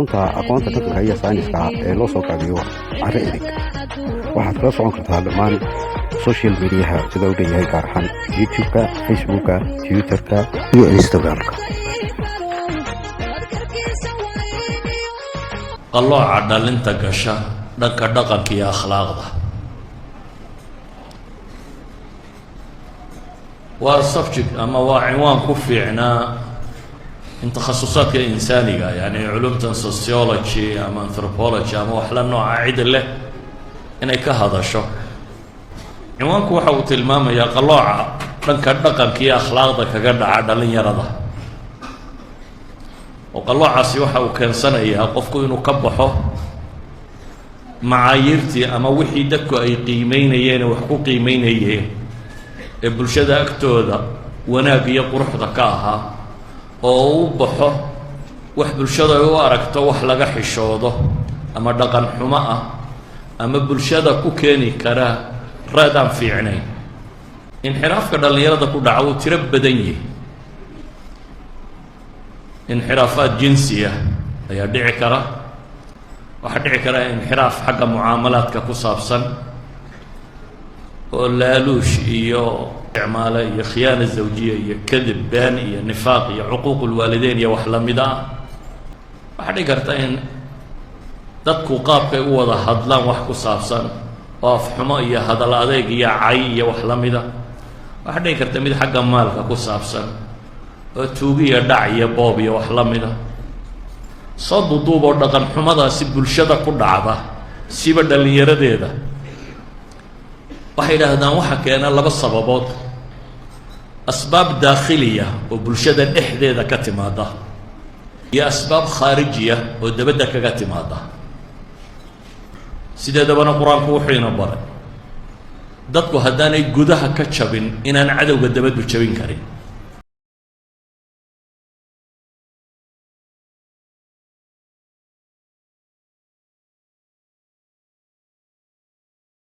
Xarunta aqoonta dhaqanka iyo sayniska ee loo soo gaabiyo Carre Edeg. Waxaad kala socon kartaa dhammaan social mediaha sida u dhan yahay, gaar ahaan YouTube-ka, Facebooka, Twitterka iyo Instagramka. Qallooca dhalinta gasha dhanka dhaqanka iyo akhlaaqda waa subject ama waa cinwaan ku fiicnaa in takhasusaadka insaaniga, yani culumtan sociology ama anthropology ama wax la nooca, cid leh inay ka hadasho. Cinwaanku waxa uu tilmaamayaa qallooca dhanka dhaqanka iyo akhlaaqda kaga dhaca dhalinyarada, oo qalloocaasi waxa uu keensanayaa qofku inuu ka baxo macaayiirtii ama wixii dadku ay qiimeynayeen, wax ku qiimeynayeen ee bulshada agtooda wanaag iyo quruxda ka ahaa, oo u baxo wax bulshada ay u aragto wax laga xishoodo ama dhaqan xumo ah ama bulshada ku keeni kara raad aan fiicnayn. Inxiraafka dhallinyarada ku dhaca wuu tiro badan yihi. Inxiraafaad jinsiya ayaa dhici kara, waxaa dhici kara inxiraaf xagga mucaamalaadka ku saabsan oo laaluush iyo isticmaale iyo khiyaana zawjiya iyo kadib, been iyo nifaaq iyo cuquuq lwaalideyn iyo wax lamida ah. Waxaa dhici karta in dadku qaabkay u wada hadlaan wax ku saabsan oo afxumo iyo hadal adeeg iyo cay iyo wax lamida. Waxaa dhici karta mid xagga maalka ku saabsan oo tuugiya, dhac iyo boob iyo wax la mida. Soo duduub oo dhaqan xumadaasi bulshada ku dhacda, siba dhallinyaradeeda, waxay idhaahdaan waxa keena laba sababood: asbaab daakhiliya oo bulshada dhexdeeda ka timaada iyo asbaab khaarijiya oo dabadda kaga timaada. Sideedabana Qur-aanku wuxuu ina baray dadku haddaanay gudaha ka jabin inaan cadowga dabaddu jabin karin.